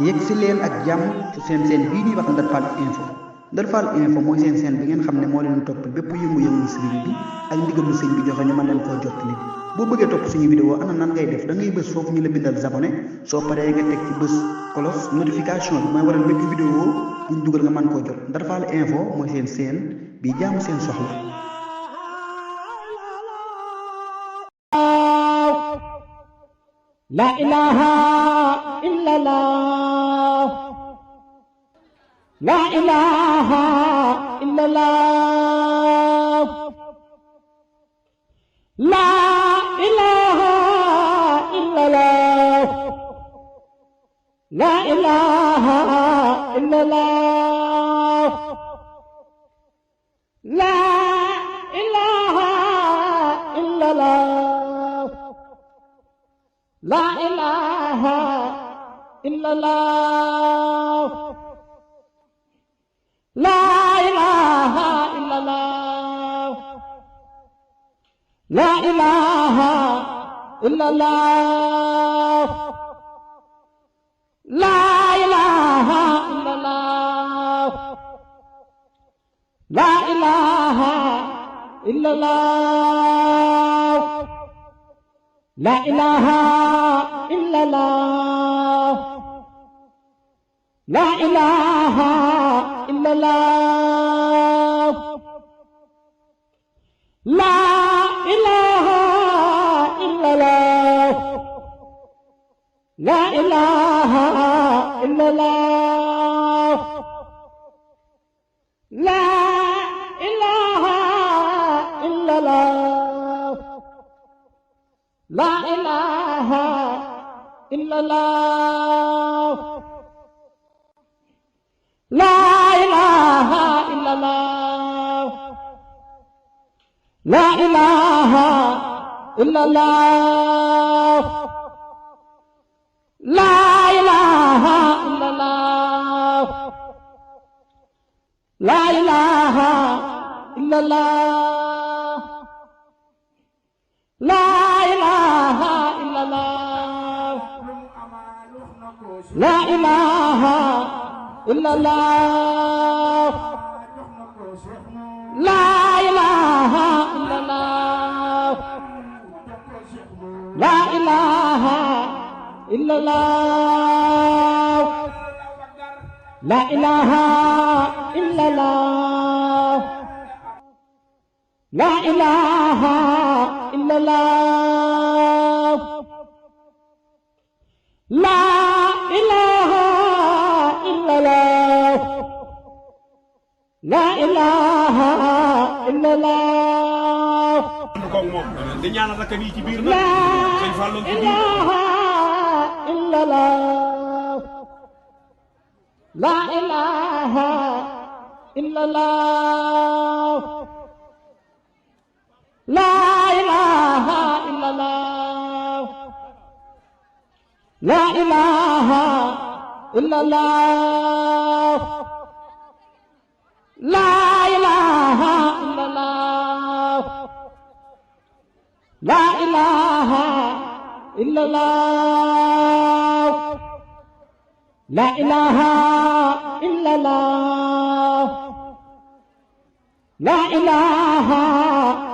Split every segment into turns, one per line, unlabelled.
yegg si leen ak jàmm ci seen bii ñuy wax Ndar Fall info Ndar Fall info mooy seen bi ngeen xam ne moo leen topp bépp yëngu-yëngu sëriñ bi ak ndigalu sëñ bi joxe ñu mën leen koo jottali boo bëggee topp suñu vidéo ana nan ngay def da ngay bës foofu ñu la bindal abonné soo paree nga teg ci bës kolos notification bi mooy waral bépp vidéo buñ dugal nga mën koo jot Ndar Fall info mooy seen bi jaamu seen soxla.
La ilaha illallah, la ilaha illallah, la ilaha illallah, la ilaha illallah, la ilaha illallah. La ilaha illallah, la ilaha illallah, la ilaha illallah, la ilaha illallah, la ilaha illallah. La ilaha illallah, la ilaha illallah, la ilaha illallah, la ilaha illallah, la ilaha illallah. La ilaha illallah, la ilaha illallah, la ilaha illallah, la ilaha illallah, la ilaha illallah, la ilaha illallah, la ilaha illallah, la ilaha illallah, la ilaha illallah, la ilaha illallah, la ilaha illallah, la ilaha illallah, la ilaha illallah.
di ñaanal rakk yi ci biir nag sëñ Fallou ci biir.
La ilaha illallah, la ilaha illallah, la ilaha illallah, la ilaha illallah, la ilaha illallah, la ilaha illallah, la ilaha illallah, la ilaha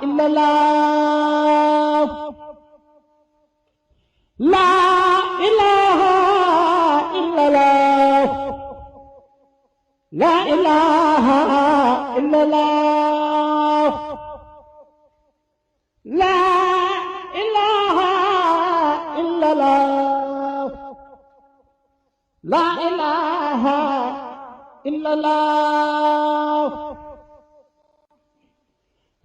illallah, la ilaha illallah, la ilaha illallah, la ilaha illallah, la ilaha illallah,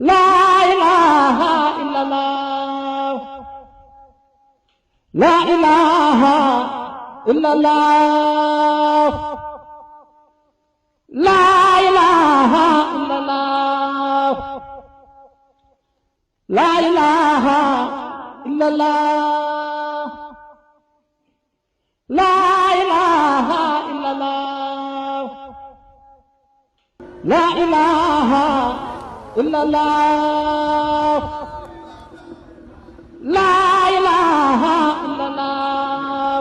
la ilaha illallah, la ilaha illallah, la ilaha illallah, la ilaha illallah, la ilaha illallah, la ilaha illallah, la ilaha illallah,